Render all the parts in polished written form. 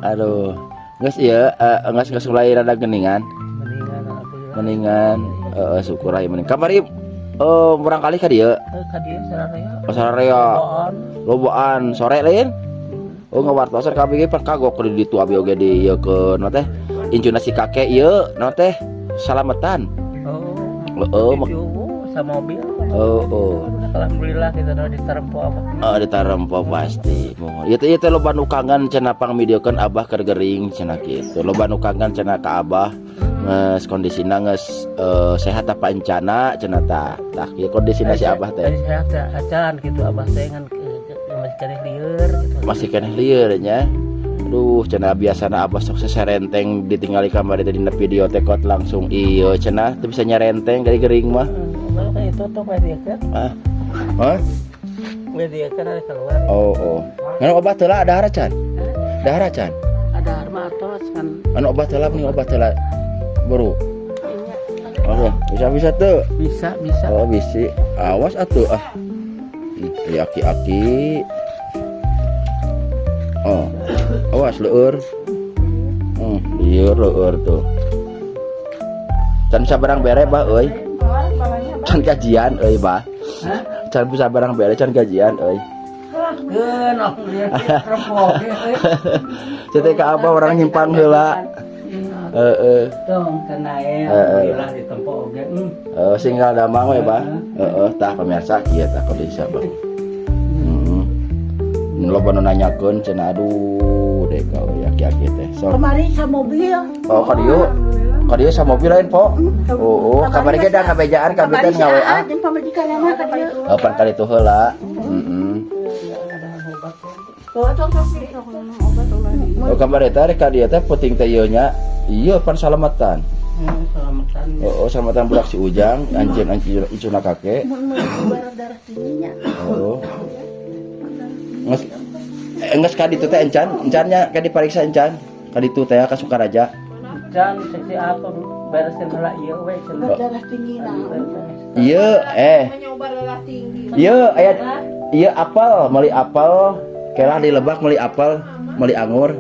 Aduh. Geus ieu geus geus mulai rada geningan. Mendingan, alhamdulillah. Mendingan, heeh, syukur aya mending. Kamari murangkalih ka dieu. Ka dieu sararea. Oh, sararea. Lobaan. Lobaan sore lain. Oh, ngawartosan kabeh ge pan kagok di ditu abi oge di ieu ke naon teh? Incuna si kakek ieu naon teh? Salametan. Oh. Heeh, Itu sama mobil. Oh. Alhamdulillah kita udah ditarempo apa. Oh, ditarempo pasti. Mohon. Ieu teh loba nu kangen cenah pangvideokeun abah keur gering cenah kitu. Loba nu kangen cenah ka abah. Geus kondisina geus sehat apa encana cenah tah. Tah kieu kondisina si abah teh. Tadi sehat teh acan gitu abah teh ngan masih keneh lieur gitu. Masih keneh lieur nya. Aduh, cenah biasana abah sok seserenteng ditinggali kamari teh dina video teh kot langsung ieu cenah teu bisa nyarenteng dari gering mah. Kalau kayak itu tuh kayak dia kan. Ah. Hah? Kayak dia kan ada keluar. Oh. Ngan obat heula dahar can? Dahar can? Ada mah atos kan. Anu obat heula mending obat heula. Buru. Oke, bisa tuh. Bisa, bisa. Oh, bisi. Awas atuh ah. Ih, aki-aki. Oh. Awas leueur. Lieur leueur tuh. Can bisa barang bere bah euy. Can gajian euy bah. Hah? Can bisa barang bere can gajian euy. Keun, oh, rempo. Cetek ka abah orang nyimpang heula. Heeh. Tong kena ya, Heeh. alhamdulillah ditempo oge. Singgal damang we bah. Heeh, tah pemirsa kieu tah kondisi abah. Loba nu nanyakeun cenah aduh deh kau ya aki-aki teh. Sok. Kemarin sama mobil. Oh, ka dieu. Ka dieu sama mobil lain po. Oh, kamari ge da kabejaan kabeh teh nga-WA. Jeung pamajikan mah ka dieu. Oh, pan kali itu heula. Heeh. Oh, tong tong. Oh, kamari teh rek ka dieu teh puting teh ieu nya. Iya pan salamatan. Selamatan. Oh, salamatan budak si Ujang, anjeun anjeun incuna kakek. Mun mun darah tingginya. Oh. Nges geus ka ditu teh encan, encannya ka dipariksa encan. Ka ditu teh ka Sukaraja. Can seksi apa bereskeun heula ieu we cenah. Darah tinggi nah. Iya, eh. Nyoba darah tinggi. Iya, aya iya apel, meuli apel, kelah di lebak meuli apel, meuli anggur.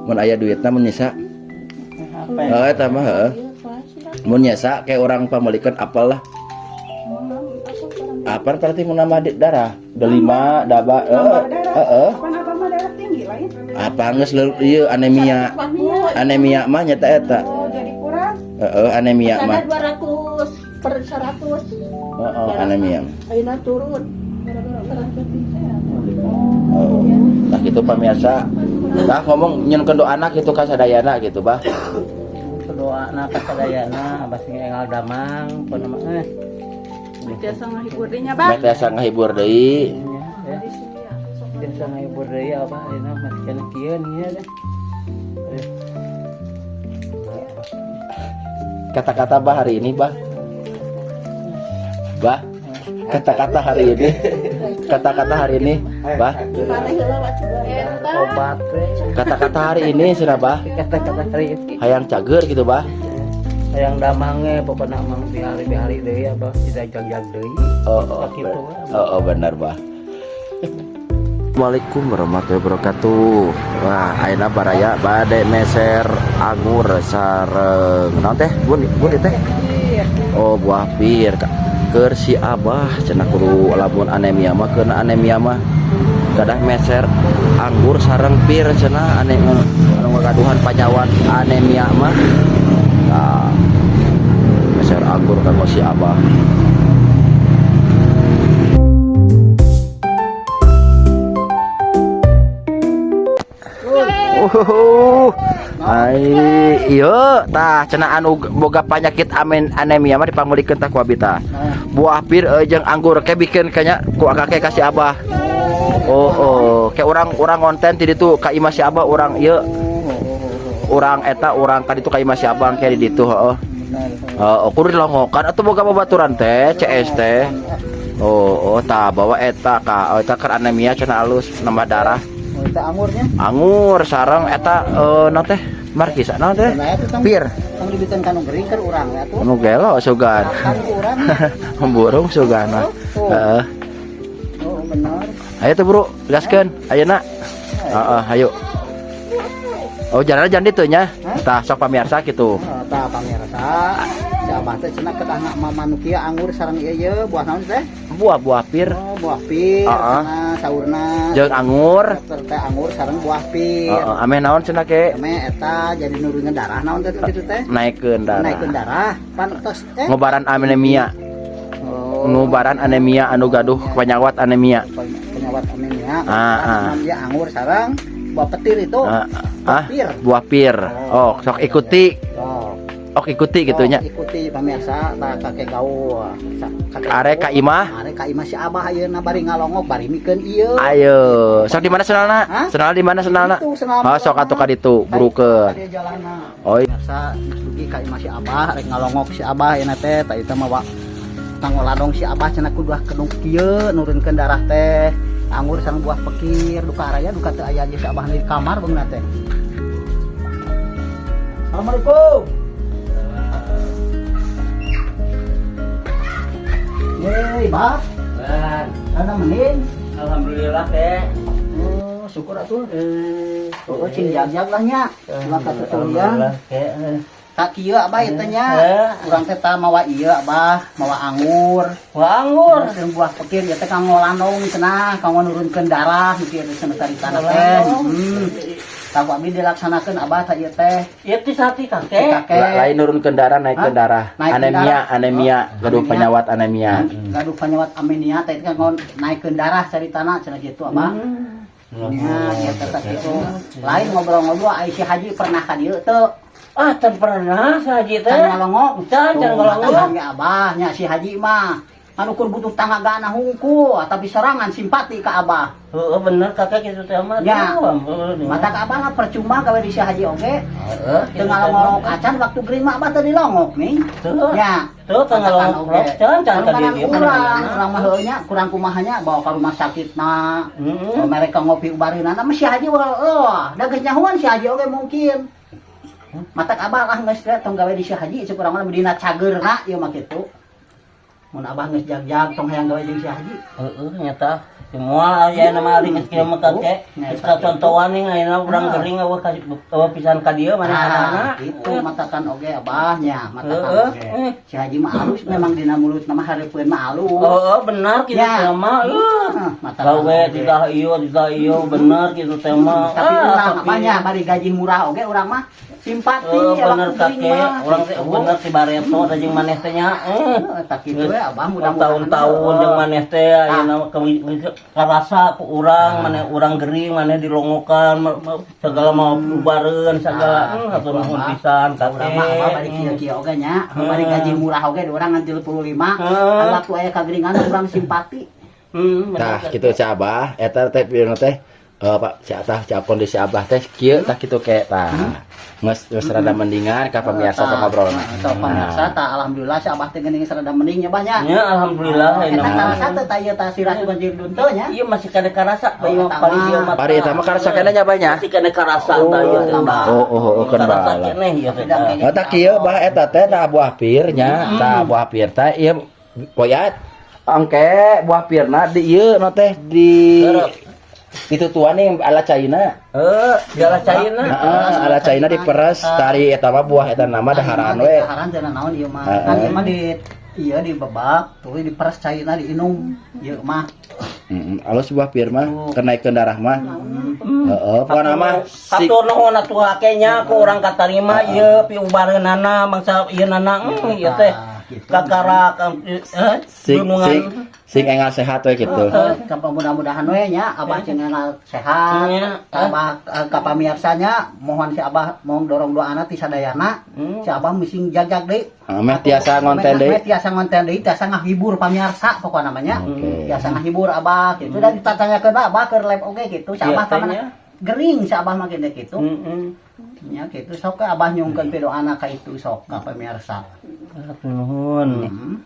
Mun aya duitna mun nyisa. Heeh, eta mah heeh. Mun nyesa kayak orang pamelikeun apel lah. Apa berarti mun nambah darah? Delima, daba, heeh. Heeh. Apa apa mah darah tinggi lain? Apa geus ieu anemia. Anemia mah nyata eta. Oh, jadi kurang. Heeh, anemia mah. Sana 200 per 100. Heeh, anemia. Ayeuna turun. Oh. Nah gitu pemirsa. Nah ngomong nyieunkeun doana gitu ka sadayana gitu bah. Doa na ka sadayana abah sing enggal damang pun mah eh. Biasa ngahibur deui nya, Bang. Meh tiasa ngahibur deui. Ya. Biasa ngahibur deui abah ayeuna masih keneh kieu nya deh. Kata-kata bah hari ini bah. Bah. Kata-kata hari ini. Kata-kata hari ini, bah. Gimana heula waktu Obat we. Kata-kata hari ini cenah bah. Kata-kata hari ini. Hayang cager gitu bah. Hayang damang ge pokona mang bihari-bihari deui abah tidak jag-jag deui. Oh, Sakitu we. oh, benar bah. Assalamualaikum warahmatullahi wabarakatuh. Wah, ayeuna baraya bade meser anggur sareng naon teh? Bun, bun teh. Oh, buah pir. Keur si abah cenah kudu lamun anemia mah keuna anemia mah kadah meser anggur sareng pir cenah ane anu ngagaduhan panyawan anemia mah. Nah, meser anggur kanggo si abah. Ai, iya tah cenah anu boga penyakit amen anemia mah dipangmeulikeun tah ku abi tah. Buah pir jeung anggur ke bikin kayaknya ku kakek kasih abah. Oh, kayak orang-orang konten ti ditu ka imah si abah urang ieu. Urang eta urang ka ditu ka imah si abah ke di ditu heeh. Heeh, kudu dilongokan atuh boga babaturan teh CS teh. Oh, tah bawa eta ka oh, eta keur anemia cenah alus nambah darah. Oh, eta angurnya. Anggur sareng eta naon teh? Markisa naon teh? Nah, itu tong Pir. tong dibikin kanu gering keur urang ya tuh. Anu gelo sugan. Kan urang. Burung sugan mah. Heeh. Oh, benar. Ayo tuh bro, gaskeun. Ayeuna. Heeh, hayu. Oh, jalan jangan ditu nya. Tah sok pamirsa gitu. Oh, tah pamirsa, si Abah teh cenah kedah manu kieu anggur sareng ieu ye buah naon teh? Buah-buah pir. Oh, buah pir Heeh. cenah saurna. Jeung anggur. Dokter teh anggur sareng buah pir. Heeh, ameh naon cenah ke? Ame eta jadi nurunkeun darah naon teh kitu teh? Naikeun darah. Naikeun darah. Pan tos eh. Ngobaran anemia. Oh. Ngobaran anemia anu gaduh penyawat anemia. Penyawat anemia. Ah, ah. Dia anggur sareng buah petir itu. Ah, Pir. buah pir. Oh, sok ikuti. Oh. Ok ikuti gitu nya. Oh, ikuti pamirsa tah kakek gaul. Kakek Arek ka imah. Arek ka imah si Abah ayeuna bari ngalongok bari mikeun ieu. Ayo, sok di mana sendalna? Hah? Sendal di mana sendalna? Itu sendal Oh, sok atuh ka ditu, burukeun. Ka jalanna. Oh, iya. Pamirsa geus dugi ka imah si Abah rek ngalongok si Abah ayeuna teh tah itu mah tangoladong si Abah cenah kudu kedung kieu nurunkeun darah teh. Anggur sareng buah pekir duka araya duka teu aya si Abah di kamar beungeuna teh. Assalamualaikum. Hei, Bah. Ban. Ada mending. Alhamdulillah teh. Oh, syukur atuh. Oh, cing jag-jag lah nya. Ulah katutulian. Alhamdulillah teh. Tak kieu Abah ieu teh nya. Eh. Urang teh tah mawa ieu Abah, mawa anggur. Wah, anggur. Jeung buah pekir ieu teh kanggo landong cenah, kanggo nurunkeun darah kieu teh cenah caritana teh. Tah ku abdi dilaksanakeun Abah tah ieu teh. Ieu teh sati kakek. Kakek. Lain nurunkeun darah, naikkeun Hah? darah. Naikeun Anemia, darah. anemia, Oh, gaduh anemia. penyawat anemia. Gaduh penyawat anemia teh kanggo naikeun darah caritana cenah kitu Abah. Ya, ieu teh tah kitu. Lain ngobrol-ngobrol ai si Haji pernah ka dieu teu? Ah, can pernah si Haji teh. Can ngalongok. Can, can Tuh, ngalongok. matakan ge Abah nya si Haji mah. Anu kur butuh tanggana hungkul, tapi sorangan simpati ka Abah. Heeh, bener kakek kitu teh mah. Ya. Tuh, ampun. Mata ka Abah mah percuma gawe di si Haji oge. Heeh. Teu ngalongok acan waktu gering mah Abah teu dilongok nih. Tuh. Ya. Tuh, teu ngalongok. Can, can ka Kadang dieu. urang, urang mah heuh nya kurang kumaha nya bawa ka rumah sakit na. Heeh. Mereka ngopi ubareunana mah si Haji wah, da geus nyahoan si Haji oge mungkin. Matak Abah lah geus teh tong gawe di si Haji cek urang mah dina cageurna ieu mah kitu. Mun Abah geus jag-jag tong hayang gawe jeung si Haji. Heeh, nyata. Semua aya nama ari geus kieu mah kakek. Nyata. Geus kacontohan nih ayeuna urang gering eueuh ka eueuh pisan ka dieu manehna. Ah, itu matakan oge Abah nya, matakan Heeh, oge. eh. Si Haji mah alus memang dina mulut mah hareupeun mah alus. Heeh, benar kitu Ya. teh mah. Heeh, matakan Gawe oge. tidak ieu tidak ieu bener kitu teh mah. Tapi Ah, urang apanya bari gaji murah oge urang mah simpati Heeh, ya bener waktu gering kakek, mah. urang teh Gitu. bener si bareto teh jeung maneh teh nya. Eh. Heeh, tak kitu we Abah mudah-mudahan. Tahun-tahun jeung maneh teh ayeuna karasa ku urang, maneh urang gering, maneh dilongokan, segala mau ubareun segala Ah, hatur gitu, nuhun Abah. pisan Urang mah Abah bari kakek. kieu-kieu oge nya, bari gaji murah oge di urang ngan 35. Waktu aya kageringan urang simpati. Bener, Tah kakek. kitu si Abah, eta teh pieu teh Pak si tah si kondisi Abah teh kieu tah kitu ke tah. Geus geus rada mendingan ka pamirsa sok ngobrol. Atau pamirsa tah alhamdulillah si Abah teh geuning rada mending nya Bah nya. Ya alhamdulillah Eta ayeuna mah. karasa teh tah ieu tah sirah banjir dunte nya. Iya masih kade karasa Oh, bayi mah eta paling mah. ieu mah. Pari eta mah karasa keneh nya Bah nya. Masih kade karasa tah ieu teh. Tambah. Oh, kan Karasa bala. keneh ieu teh. tah. Oh, tah kieu bah eta teh dah buah pir nya, tah buah pir teh ieu poyat. Angke buah pirna di ieu na teh di ditutuan nih ala caina. Heeh, jala caina. Heeh, ala caina diperes tari eta mah buah eta nama daharan we. Daharan cenah naon ieu mah. Heeh. Kan ieu mah di ieu dibebak, tuluy diperes caina diinum. Ieu mah. Heeh, alus buah pir mah kenaikeun darah mah. Heeh, pokona mah si Hatur nuhun atuh kakek nya ku urang katarima ieu piubareunana bangsa ieu nana ieu teh. Gitu. Kakara sing sing sing engal sehat we gitu. Kampa mudah-mudahan we nya Abah cenah sehat. Nya. Abah ka pamiarsanya mohon si Abah mohon dorong doana ti sadayana. Si Abah mising jag-jag deui. Meh tiasa ngonten deui. Meh tiasa ngonten deui, tiasa ngahibur pamirsa pokokna namanya. Oke. Tiasa ngahibur Abah gitu. Dan ditanyakeun Abah keur live oge gitu. Si Iya, Abah ka teh nya. mana? Gering si Abah mah gede gitu. Heeh. Nya gitu sok ke Abah nyungkeun pidoana ka itu sok ka pamirsa. Nuhun.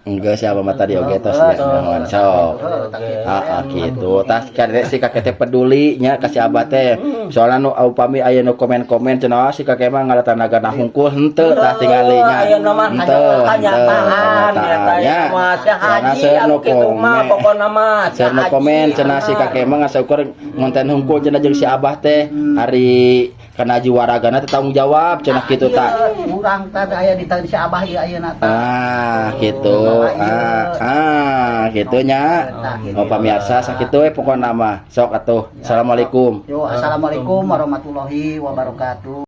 Enggak, siapa mah tadi oge tos nya nuhun sok. Heuh, tah kitu. Ah, ah, gitu. Tas kan si kakek teh peduli nya ka si abah teh. Soalna nu upami aya nu komen-komen cenah, "Ah, si kakek mah ngalatanaga hungkul," henteu tah tingali nya. Ayeuna mah Henteu, kanyataan henteu, eta nya. mah si Soalna haji seueur nu anu kitu mah komen. pokona mah si Seueur nu haji. komen cenah si kakek mah ngaseukur ngonten hungkul cenah jeung si abah teh. Ari kana jiwaragana teh tanggung jawab cenah kitu tah. Urang tah aya di tangan si Abah ieu ayeuna tah. Ah, gitu. Ah, ah, gitu nya. Oh, pamirsa, sakitu we pokona mah. Sok atuh. Assalamualaikum. Yo, assalamualaikum warahmatullahi wabarakatuh.